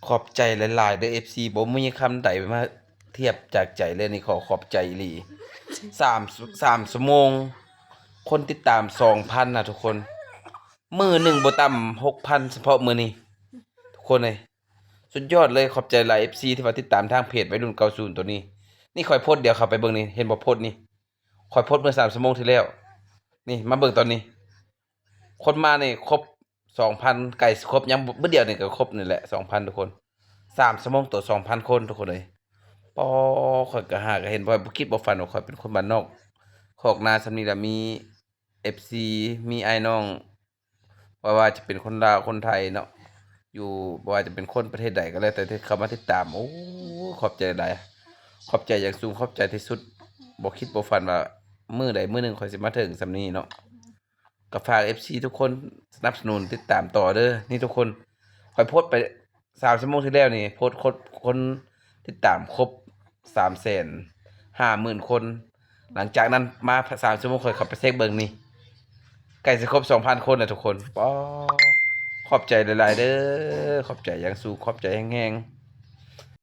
ຂອບໃຈຫຼາຍໆເດີ ເອັຟຊີ ບໍ່ມີຄຳໃດມາທຽບຈາກໃຈເລີຍ. ນີ້ຂໍຂອບໃຈອີ່ຫຼີ ສາມ ສາມຊົ່ວໂມງ ຄົນຕິດຕາມສອງພັນນະທຸກຄົນ. ມື້ໜຶ່ງບໍ່ຕ່ຳຫົກພັນ ສະເພາະມື້ນີ້ ທຸກຄົນເອີຍ ສຸດຍອດເລີຍ. ຂອບໃຈຫຼາຍ ເອັຟຊີ ທີ່ວ່າຕິດຕາມທາງເພຈໄວລຸ້ນເກົ້າສູນໂຕນີ້. ນີ້ຂ້ອຍໂພສດດຽວ ເຂົ້າໄປເບິ່ງນີ້ ເຫັນບໍ່ ໂພສດນີ້ ຂ້ອຍໂພສດເມື່ອສາມຊົ່ວໂມງທີ່ແລ້ວ. ນີ້ມາເບິ່ງຕອນນີ້ ຄົນມານີ້ຄົບສອງພັນ ໃກ້ຊິຄົບ ຍັງບໍ່ ມື້ດຽວນີ້ກໍຄົບນີ້ແຫຼະ ສອງພັນ ທຸກຄົນ. ສາມຊົ່ວໂມງໂຕ ສອງພັນຄົນ ທຸກຄົນເອີຍ. ປໍ ຂ້ອຍກໍຫາກໍເຫັນ ບໍ່ ບໍ່ຄິດບໍ່ຝັນວ່າຂ້ອຍເປັນຄົນບ້ານນອກຄອກນາສ່ຳນີ້ລະ ມີ ເອັຟຊີ ມີອ້າຍນ້ອງ ບໍ່ວ່າຈະເປັນຄົນລາວ ຄົນໄທເນາະ ຢູ່ ບໍ່ວ່າຈະເປັນຄົນປະເທດໃດກໍແລ້ວແຕ່ ທີ່ເຂົ້າມາຕິດຕາມ. ໂອ້ ຂອບໃຈຫຼາຍ ຂອບໃຈຢ່າງສູງ ຂອບໃຈທີ່ສຸດ. ບໍ່ຄິດບໍ່ຝັນວ່າມື້ໃດມື້ໜຶ່ງຂ້ອຍຊິມາເຖິງສ່ຳນີ້ເນາະ. ກໍຝາກ ເອັຟຊີ ທຸກຄົນສະໜັບສະໜູນຕິດຕາມຕໍ່ເດີ. ນີ້ທຸກຄົນ ຂ້ອຍໂພສໄປສາມຊົ່ວໂມງທີ່ແລ້ວນີ້ ໂພສຄົນ ຄົນຕິດຕາມຄົບສາມແສນຫ້າໝື່ນຄົນ. ຫຼັງຈາກນັ້ນມາສາມຊົ່ວໂມງ ຂ້ອຍເຂົ້າໄປເຊັກເບິ່ງນີ້ ໃກ້ຊິຄົບສອງພັນຄົນແລ້ວທຸກຄົນ. ປໍ ຂອບໃຈຫຼາຍໆເດີ ຂອບໃຈຢ່າງສູງ ຂອບໃຈແຮງໆ.